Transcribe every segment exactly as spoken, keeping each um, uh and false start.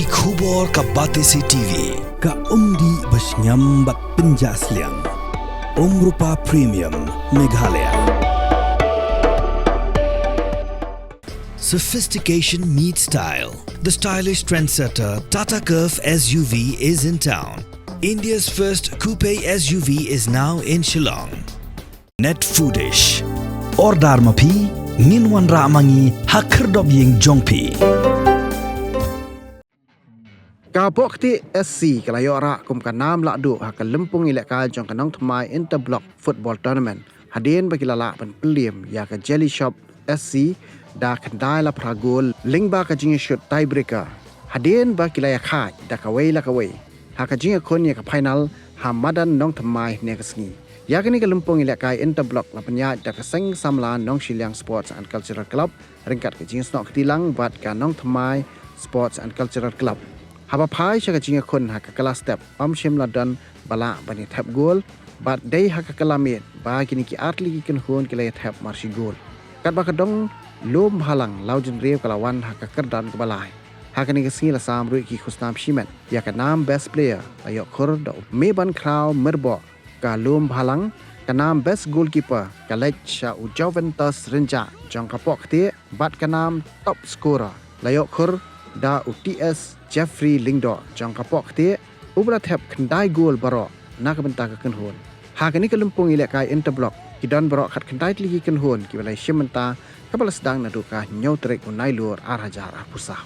Khubor ka Batesi T V, ka umdih ba shngiam bad pynjah sliang. Umrupa Premium, Meghalaya. Sophistication meets style. The stylish trendsetter Tata Curvv S U V is in town. India's first coupe S U V is now in Shillong. Net Foodish. Order ma phi, ngin wanrah ma ngi ha khyrdop ïing jong phi. Ka Pohktieh S C ka la ïoh rah kum ka nam lahduh ha ka lympung ïalehkai jong ka Nongthymmai Interblock Football Tournament, hadien ba ki la lah ban pynliem ïa ka Jelly Shop S C da khyndai la phra gol lyngba ka jingïashut tiebreaker, hadien ba ki la ïakhaid da kawei la kawei ha ka jingïakhun ïa ka final ha madan Nongthymmai hynne ka sngi. Ïa kane ka lympung ïalehkai Interblock la pynïaid da ka Seng Samla Nongshiliang Sports and Cultural Club ryngkat ka jingsnoh kti lang bad ka Nongthymmai Sports and Cultural Club. Haba phai sha ka jingïakhun ha ka kylla step, ym shym la don ba lah ban ïathep gol, bad dei ha ka kylla miet ba kine ki artylli ki kynhun ki la ïathep mar shi gol. Katba ka dong lum bhalang Lawjynriew ka la wan ha ka kyrdan kaba lai. Ha kane ka sngi la sam ruh ïa ki khusnam shimet. Ïa ka nam Best Player la ïoh khur da u Mebankhraw Myrboh ka lum bhalang, ka nam Best Goalkeeper ka leit sha u Joventus Rynjah jong ka Pohktieh, bad ka nam Top Scorer la ïoh khur da u T S Jeffrey Lyngdoh jong ka Pohktieh, uba la thep khyndai gol baroh na ka bynta ka kynhun. Ha kane ka lympung ïalehkai Interblock, ki don baroh khatkhyndai tylli ki kynhun kiba la ïashim bynta, kaba la sdang naduh ka hynñiew tarik u Nailur ar hajar arphew saw.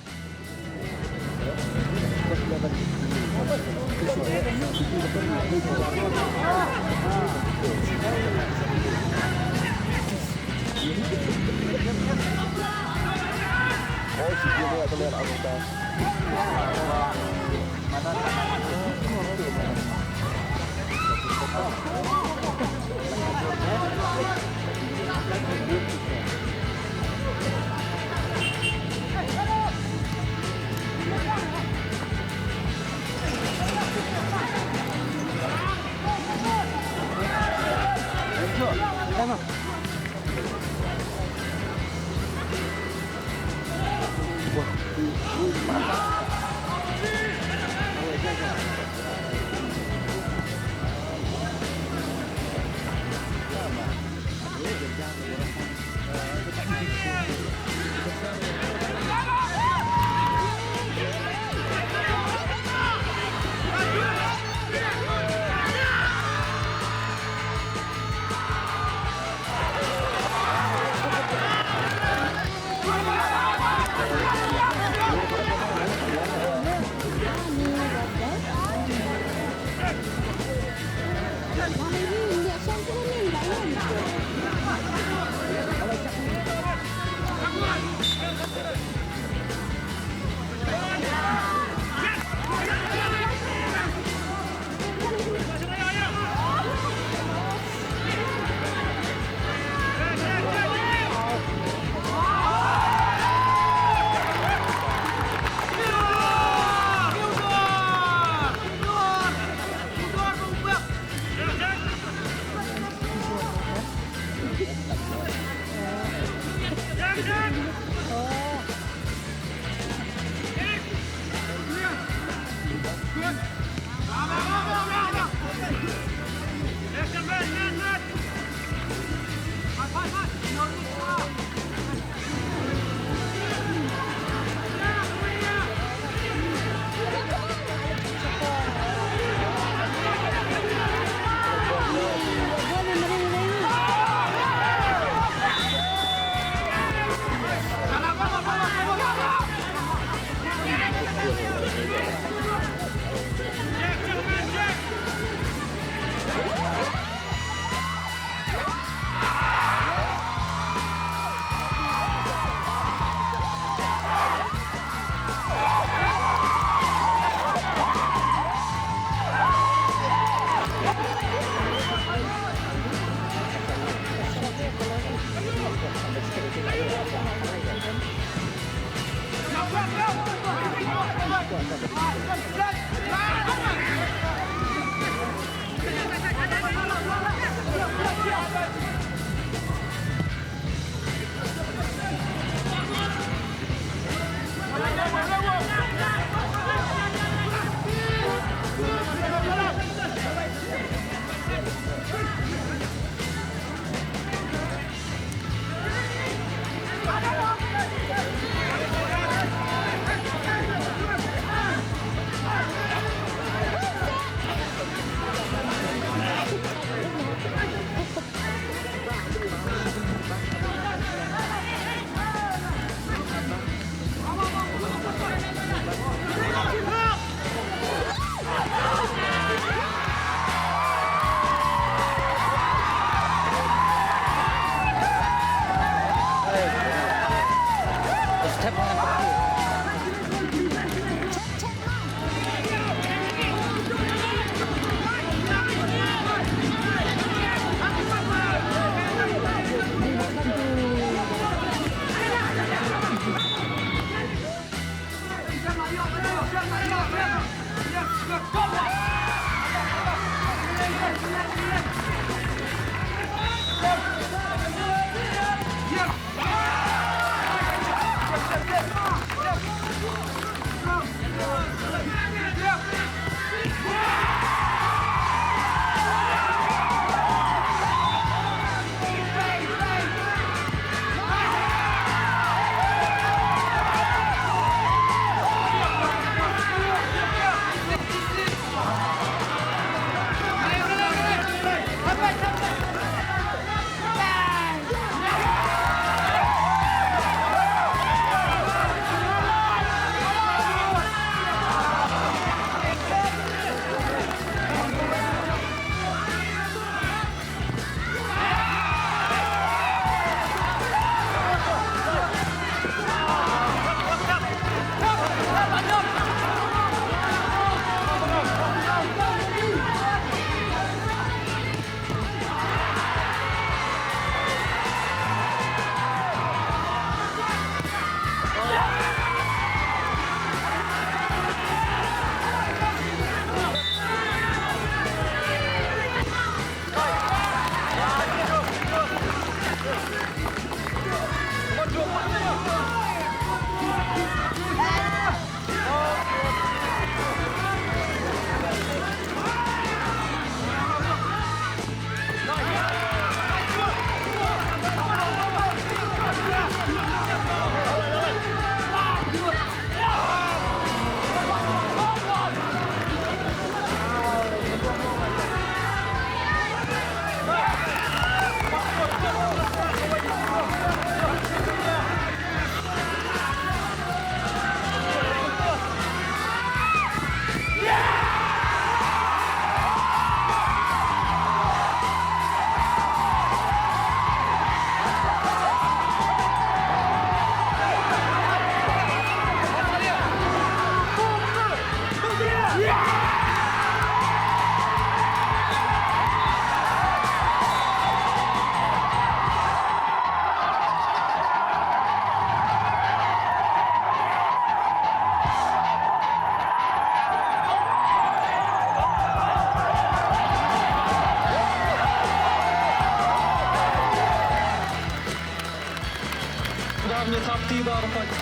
Kaba ngi thap ti ba rpach.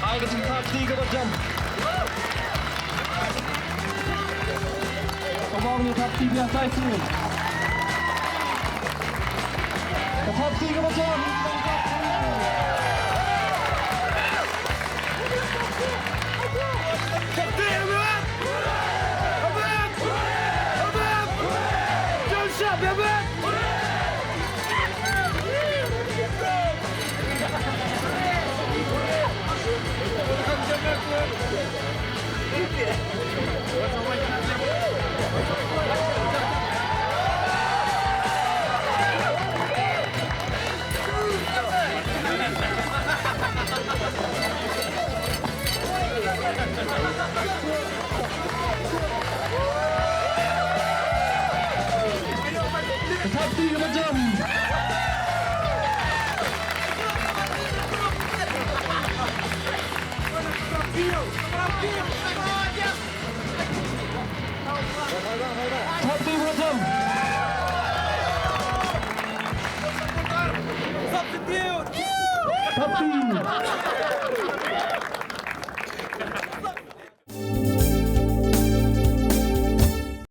Ai ka jingthap ti kaba jam. Kaba ngi thap ti biang sai sini. Ka thap ti kaba jam. Thap ti, Ahmed! Ahmed! Ahmed! Jump shot, Ahmed! Ka thap ti kaba jam. Thap ti kaba jam. Thap ti.